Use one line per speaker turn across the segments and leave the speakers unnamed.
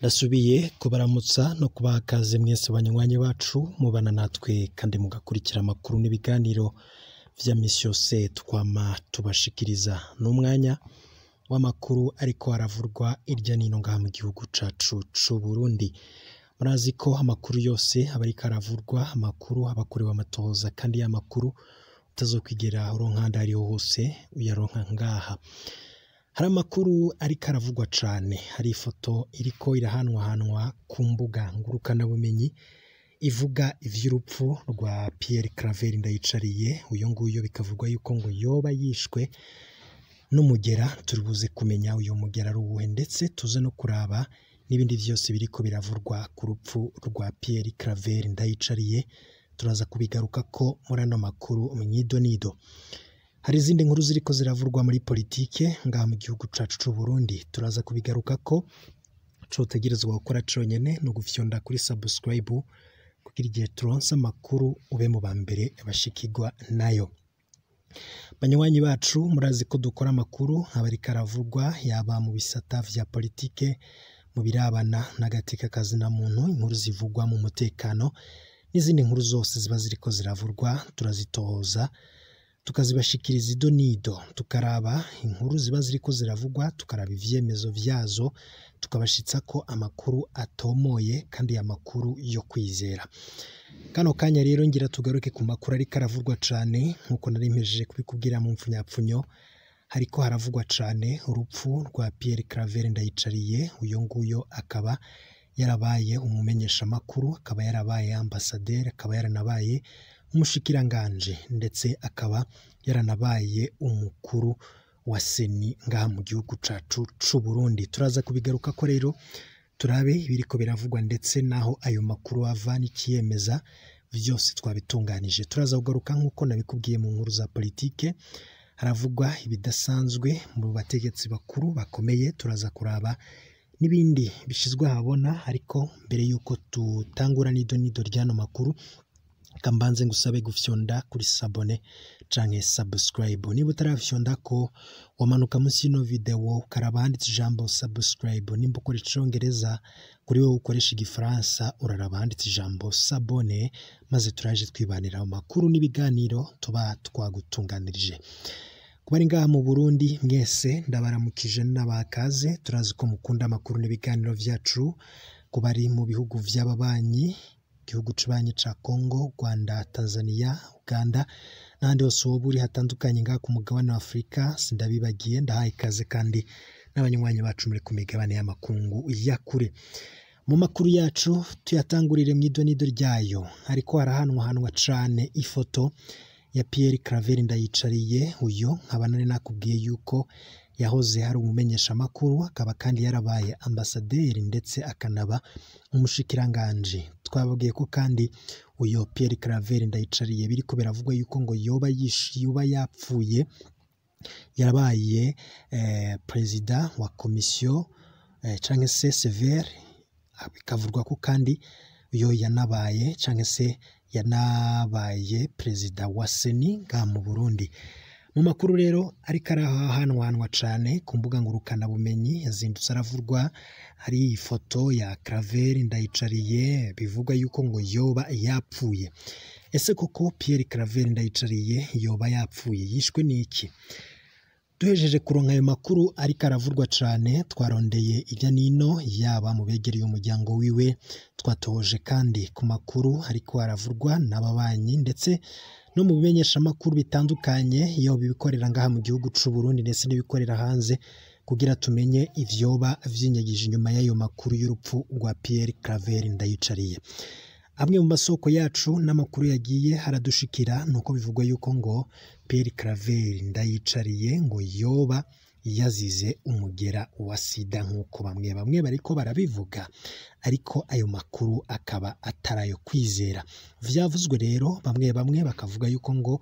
Ndasubiye kubaramutsa no kubaha ikaze mwese banywanyi bacu mubana natwe kandi mugakurikira amakuru n'ibiganiro vya misi yose twama tubashikiriza. N'umwanya w'amakuru ariko aravurwa irya nino ngaha mu gihugu cacu c'Uburundi. Murazi ko amakuru yose aba ariko aravurwa, amakuru aba akorewe amatohoza kandi y'amakuru utazokwigera uronka ahandi ahariho hose uyaronka ngaha. Hari amakuru ariko aravugwa cane, hari ifoto iriko irahanwahanwa ku mbuga ngurukanabumenyi ivuga ivy'urupfu rwa Pierre Claver Ndayicariye, uyu nguyu bikavugwa yuko ngo yoba yishwe n'umugera. Turibuze kumenya uyu mugera ari uwuhe, ndetse tuze no kuraba n'ibindi vyose biriko biravurwa ku rupfu rwa Pierre Claver Ndayicariye. Turaza kubigarukako muri ano makuru mw'idonido. Hari izindi nkuru ziriko ziravurwa muri politike ngaha mu gihugu cacu c'Uburundi, turaza kubigarukako. Ico utegerezwa gukora conyene ni ugufyonda kuri subscribe kugira igihe turonse amakuru ube mu ba mbere bashikirwa nayo. Banywanyi bacu, murazi ko dukora amakuru aba ariko aravugwa yaba mu bisata vya politike, mu birabana n'agateka kazina muntu, inkuru zivugwa mu mutekano n'izindi nkuru zose ziba ziriko ziravurwa, turazitohoza tukazibashikiriza idonido, tukaraba inkuru ziba ziriko ziravugwa, tukaraba ivyemezo vyazo, tukabashitsako amakuru atomoye kandi amakuru yo kwizera. Kano kanya rero ngira tugaruke ku makuru ariko aravugwa cane, nkuko nari mpejeje kubikubwira mu mpfunyapfunyo. Hariko haravugwa cane urupfu rwa Pierre Claver Ndayicariye, uyu nguyu akaba yarabaye umumenyeshamakuru, akaba yarabaye ambasaderi, akaba yaranabaye umushikiranganji, ndetse akaba yaranabaye umukuru wa seni ngaha mu gihugu cacu c'Uburundi. Turaza kubigarukako rero, turabe ibiriko biravugwa ndetse naho ayo makuru ava n'ikiyemeza, vyose twabitunganije. Turaza kugaruka nk'uko nabikubwiye mu nkuru za politike, haravugwa ibidasanzwe mu bategetsi bakuru bakomeye, turaza kuraba n'ibindi bishizwe ahabona. Ariko mbere yuko tutangura n'idonido ry'ano makuru, reka mbanze ngusabe gufyonda kuri s'abonner canke subscribe. Niba utarafyonda ko, wamanuka munsi y'ino video ukaraba handitse ijambo subscribe. Nimba ukoresha icongereza, kuri wowe ukoresha igifaransa uraraba handitse ijambo s'abonner, maze turaje twibanira mu makuru n'ibiganiro tuba twagutunganirije. Ku bari ngaha mu Burundi mwese ndabaramukije n'abakaze, turazi ko mukunda amakuru n'ibiganiro vyacu. Ku bari mu bihugu vy'ababanyi, igihugu cibanyi ca Congo, Rwanda, Tanzania, Uganda n'ahandi hose woba uri hatandukanye ngaha ku mugabane wa Afurika, sindabibagiye, ndahaye ikaze kandi n'abanywanyi bacu muri ku migabane y'amakungu ya kure. Mu makuru yacu tuyatangurire mw'idonido ryayo, hariko harahanwahanwa cane ifoto ya Pierre Claver Ndayicariye, uyu nkaba nari nakubwiye yuko yahoze ari umumenyeshamakuru, akaba kandi yarabaye ambasaderi ndetse akanaba umushikiranganji. Twababwiye ko kandi uyo Pierre Claver Ndayicariye biriko biravugwa yuko ngo yoba yishe, yoba yapfuye, yarabaye perezida wa komisiyo canke se CVR, bikavugwa ko kandi uyo yanabaye canke se yanabaye perezida wa seni ngaha mu Burundi. Mu makuru rero ariko arahanwahanwa cane ku mbuga ngurukanabumenyi, yazindutse aravurwa, hari ifoto ya Claver Ndayicariye bivugwa yuko ngo yoba yapfuye. Ese koko Pierre Claver Ndayicariye yoba yapfuye, yishwe n'iki? Duhejeje kuronka ayo makuru ariko aravurwa cane, twarondeye irya nino, yaba mu begereye umuryango wiwe, twatohoje kandi ku makuru ariko aravurwa n'ababanyi ndetse no mu bimenyeshamakuru bitandukanye, iyo bibikorera ngaha mu gihugu c'Uburundi ndetse n'ibikorera hanze, kugira tumenye ivyoba vyinyegeje inyuma y'ayo makuru y'urupfu rwa Pierre Claver Ndayicariye. Amwe mu masoko yacu n'amakuru yagiye haradushikira nuko bivugwa yuko ngo Pierre Claver Ndayicariye ngo yoba yazize umugera wa sida, nk'uko bamwe bamwe bariko barabivuga, ariko ayo makuru akaba atarayo kwizera. Vyavuzwe rero bamwe bamwe bakavuga yuko ngo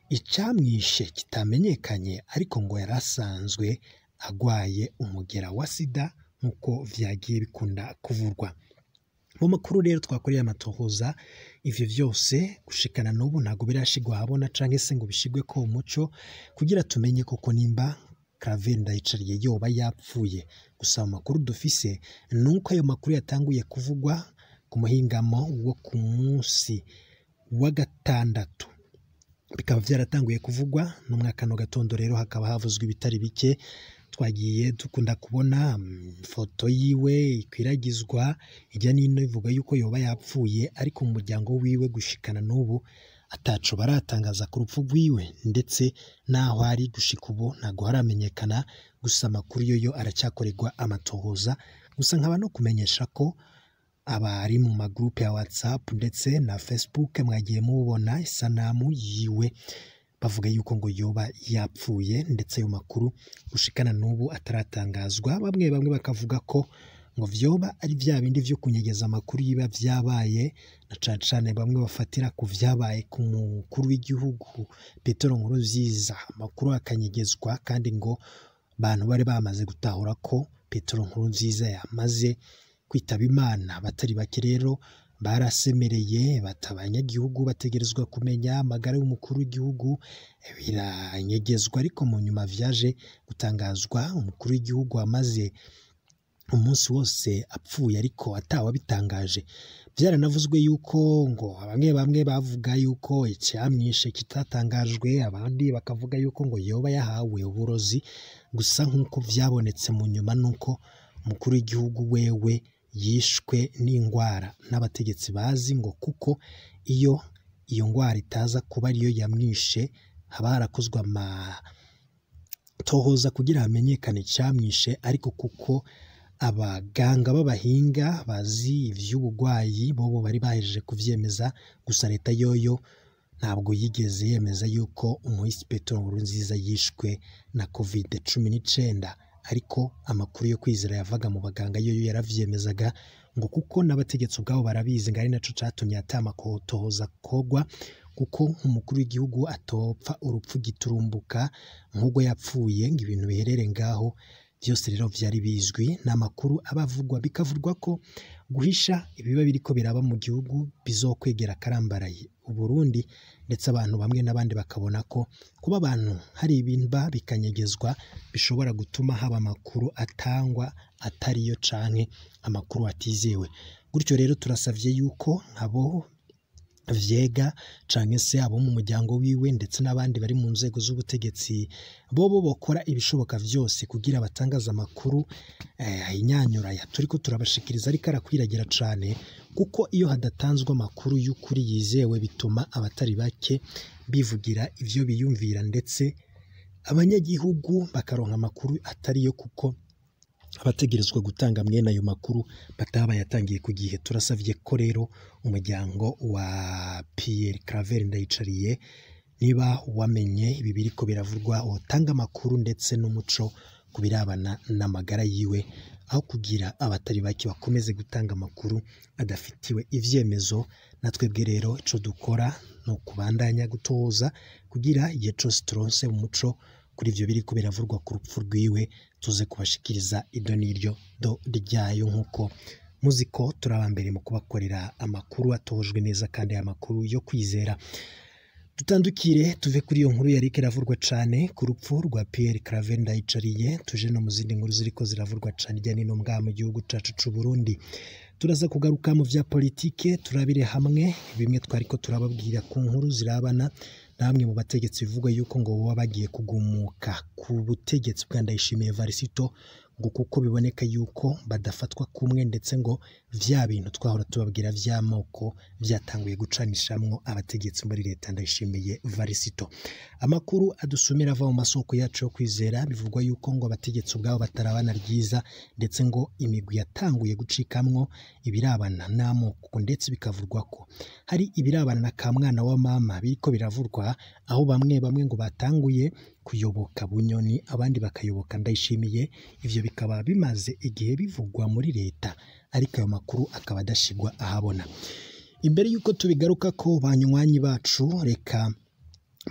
icamwishe kitamenyekanye, ariko ngo yarasanzwe agwaye umugera wa sida nk'uko vyagiye bikunda kuvurwa. Mu makuru rero twakoreye amatohoza, ivyo vyose gushikana n'ubu ntabwo birashigwa ahabona canke se ngo bishigweko umuco kugira tumenye koko nimba Claver Ndayicariye yoba yapfuye. Gusa amakuru dufise nuko ayo makuru yatanguye kuvugwa ku muhingamo wo ku munsi wa gatandatu, bikaba vyaratanguye kuvugwa n'umwaka no gatondo. Rero hakaba havuzwe ibitari bike, twagiye dukunda kubona foto yiwe ikwiragizwa ijya n'ino ivuga yuko yoba yapfuye, ariko mu muryango wiwe gushikana n'ubu ataco baratangaza ku rupfu rwiwe, ndetse n'aho ari gushika ubu ntago haramenyekana. Gusa amakuru yoyo aracyakorerwa amatohoza. Gusa nkaba no kumenyesha ko abari mu magroupe ya WhatsApp ndetse na Facebook mwagiye mubona isanamu yiwe bavuga yuko ngo yoba yapfuye, ndetse ayo makuru gushikana n'ubu ataratangazwa. Bamwe bamwe bakavuga ko ngo vyoba ari vya bindi vyo kunyegeza amakuru yiba vyabaye, na cane cane bamwe bafatira ku vyabaye ku mukuru w'igihugu Petero Nkurunziza, amakuru akanyegezwa kandi ngo bantu bari bamaze gutahura ko Petero Nkurunziza yamaze kwitaba Imana. Batari bake rero barasemereye bati abanyagihugu bategerezwa kumenya amagara y'umukuru w'igihugu, biranyegezwa. Ariko mu nyuma vyaje gutangazwa umukuru w'igihugu amaze umunsi wose apfuye ariko atawabitangaje. Vyaranavuzwe yuko ngo bamwe bamwe bavuga yuko icyamwishe kitatangajwe, abandi bakavuga yuko ngo yoba yahawe uburozi. Gusa nk'uko vyabonetse mu nyuma nuko umukuru w'igihugu wewe yishwe n'ingwara n'abategetsi bazi, ngo kuko iyo iyo ngwara itaza kuba ariyo yamwishe haba harakozwe amatohoza kugira hamenyekane icyamwishe, ariko kuko abaganga b'abahinga bazi ivy'ubugwayi bobo bari bahejeje kuvyemeza. Gusa leta yoyo ntabwo yigeze yemeza yuko umuhisi Petero Nkurunziza yishwe na COVID-19, ariko amakuru yo kwizera yavaga mu baganga yoyo yaravyemezaga, ngo kuko n'abategetsi ubwabo barabizi, ngo ari naco catumye ata makotohoza kogwa, kuko umukuru w'igihugu atopfa urupfu giturumbuka nk'ubwo yapfuye ngo ibintu biherere ngaho. Vyose rero vyari bizwi n'amakuru abavugwa, bikavugwa ko guhisha ibiba biriko biraba mu gihugu bizokwegera karambaraye Uburundi, ndetse abantu bamwe n'abandi bakabona ko kuba abantu hari ibimba bikanyegezwa bishobora gutuma haba amakuru atangwa atariyo canke amakuru atizewe. Gutyo rero turasavye yuko abo vyega canke se abo mu muryango wiwe ndetse n'abandi bari mu nzego z'ubutegetsi bobo bokora ibishoboka vyose kugira batangaza amakuru ayinyanyura aya turiko turabashikiriza, ariko arakwiragira cane, kuko iyo hadatanzwe amakuru y'ukuri yizewe bituma abatari bake bivugira ivyo biyumvira, ndetse abanyagihugu bakaronka amakuru atariyo, kuko abategerezwa gutanga mwene ayo makuru bataba yatangiye ku gihe. Turasavye ko rero umuryango wa Pierre Claver Ndayicariye, niba wamenye ibi biriko biravugwa, wotanga amakuru ndetse n'umuco ku birabana n'amagara yiwe, aho kugira abatari bake bakomeze gutanga amakuru adafitiwe ivyemezo. Natwebwe rero ico dukora ni ukubandanya gutoza kugira igihe cose turonse umuco kuri ivyo biriko biravurwa ku rupfu rwiwe tuze kubashikiriza ido n'iryo do ryayo, nk'uko muzi ko turi abambere mu kubakorera amakuru atojwe neza kandi aya makuru yo kwizera. Dutandukire tuve kuri iyo nkuru yariko iravurwa cane ku rupfu rwa Pierre Claver Ndayicariye, tuje no mu zindi nkuru ziriko ziravurwa cane irya nino ngaha mu gihugu cacu c'u Burundi. Turaza kugaruka mu vya politike, turabire hamwe bimwe twariko turababwira ku nkuru zirabana namwe mu bategetsi bivugwa yuko ngo boba bagiye kugumuka ku butegetsi bwa Ndayishimiye Varisito, ngo kuko biboneka yuko badafatwa kumwe, ndetse ngo vya bintu twahora tubabwira vy'amoko vyatanguye gucanishamwo abategetsi muri leta Ndayishimiye Varisito. Amakuru adusumira ava mu masoko yacu yo kwizera, bivugwa yuko ngo abategetsi ubwabo batarabana ryiza, ndetse ngo imigwi yatanguye gucikamwo ibirabana n'amoko, ndetse bikavugwa ko hari ibirabana na kamwana wa mama biriko biravurwa, aho bamwe bamwe ngo batanguye kuyoboka Bunyoni abandi bakayoboka Ndayishimiye. Ivyo bikaba bimaze igihe bivugwa muri leta, ariko ayo makuru akaba adashigwa ahabona. Imbere yuko tubigaruka ko banywanyi bacu, reka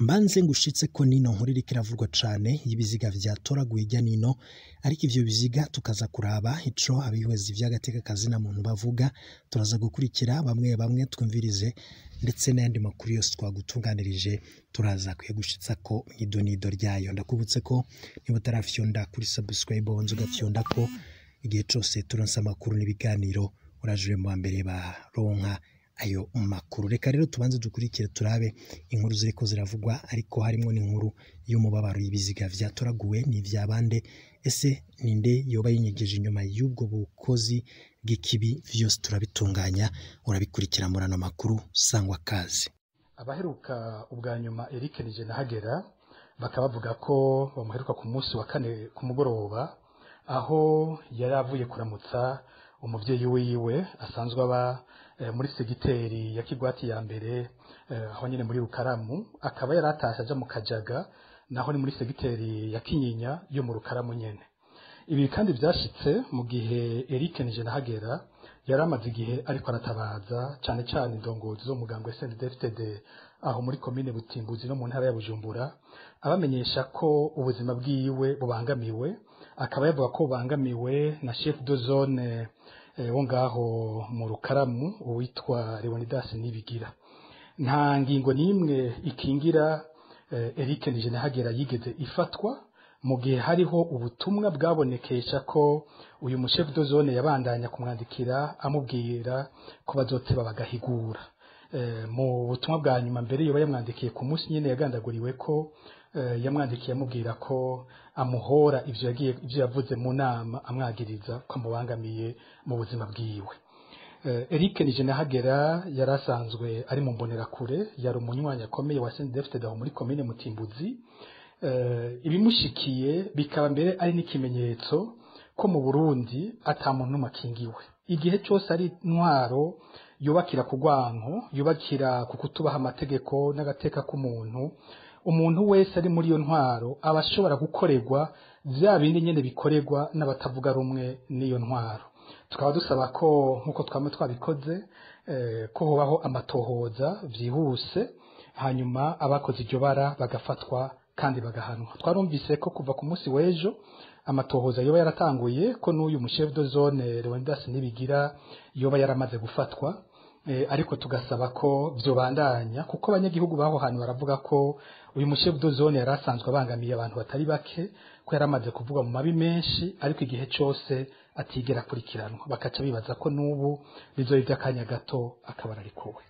mbanze ngushitse ko nino nkuru iriko iravurwa cane y'ibiziga vyatoraguye irya nino, ariko ivyo biziga tukaza kuraba ico abihweza ivy'agateka kazina muntu bavuga. Turaza gukurikira bamwe bamwe twumvirize, ndetse n'ayandi makuru yose twagutunganirije turaza kuyagushitsa ko mw'idonido ryayo. Ndakubutse ko niba utarafyonda kuri subscribe wanze ugafyonda ko Igihe cose turonse amakuru n'ibiganiro, urajure mu mbere baronka ayo makuru. Reka rero tubanze dukurikire turabe inkuru ziriko ziravugwa, ariko harimwo n'inkuru y'umubabaro y'ibiziga vyatoraguwe ni ivyabande. Ese ninde yoba yinyegeje inyuma y'ubwo bukozi bw'ikibi? Vyose turabitunganya, urabikurikira muri ano makuru. Sangwa kazi.
Abaheruka ubwa nyuma Eric Nijenahagera bakaba bavuga ko bamuheruka ku munsi wa kane ku mugoroba, aho yari avuye kuramutsa umuvyeyi wiwe asanzwe aba muri segiteri ya Kigwati ya mbere, aho nyene muri Rukaramu, akaba yari atashe aja mu Kajaga, naho ni muri segiteri ya Kinyinya yo mu Rukaramu nyene. Ibi kandi vyashitse mu gihe Eric Nijenahagera yari amaze igihe ariko aratabaza cane cane indongozi zo mugambwe SNDD-FDD aho muri komine Butimbuzi no mu ntara ya Bujumbura, abamenyesha ko ubuzima bwiwe bubangamiwe. Akaba yavuga ko bubangamiwe na chef de zone wo ngaho mu Rukaramu uwitwa Leonidas Nibigira. Nta ngingo n'imwe ikingira Eric Nijenahagera yigeze ifatwa, mu gihe hariho ubutumwa bwabonekesha ko uyu mu chef de zone yabandanya kumwandikira amubwira ko bazoteba bagahigura. Mu butumwa bwa nyuma mbere yoba yamwandikiye ku munsi nyene yagandaguriwe ko yamwandikiye amubwira ko amuhora ivyo yagiye ivyo yavuze mu nama, amwagiriza ko amubangamiye mu buzima bwiwe. Eric Nijenahagera yari asanzwe ari mu mbonerakure, yari umunywanyi akomeye wa SNDD-FDD aho muri komine Mutimbuzi. Ibimushikiye bikaba mbere ari n'ikimenyetso ko mu Burundi ata muntu n'umwe akingiwe. Igihe cyose ari intwaro yubakira ku rwanko, yubakira ku kutubaha amategeko n'agateka k'umuntu, umuntu wese ari muri iyo ntwaro aba ashobora gukorerwa vya bindi nyene bikorerwa n'abatavuga rumwe n'iyo ntwaro. Tukaba dusaba ko nk'uko twama twabikoze, ko hobaho amatohoza vyihuse, hanyuma abakoze iryo bara bagafatwa kandi bagahanwa. Twarumvise ko kuva ku munsi w'ejo amatohoza yoba yaratanguye, ko n'uyu mu chef de zone Leonidas Nibigira yoba yaramaze gufatwa, ariko tugasaba ko vyobandanya, kuko abanyagihugu baho hantu baravuga ko uyu mu chef de zone yari asanzwe abangamiye abantu batari bake, ko yaramaze kuvuga mu mabi menshi, ariko igihe cose atigera akurikiranwa, bakaca bibaza ko n'ubu bizoba ivy'akanya gato akaba ararikuwe.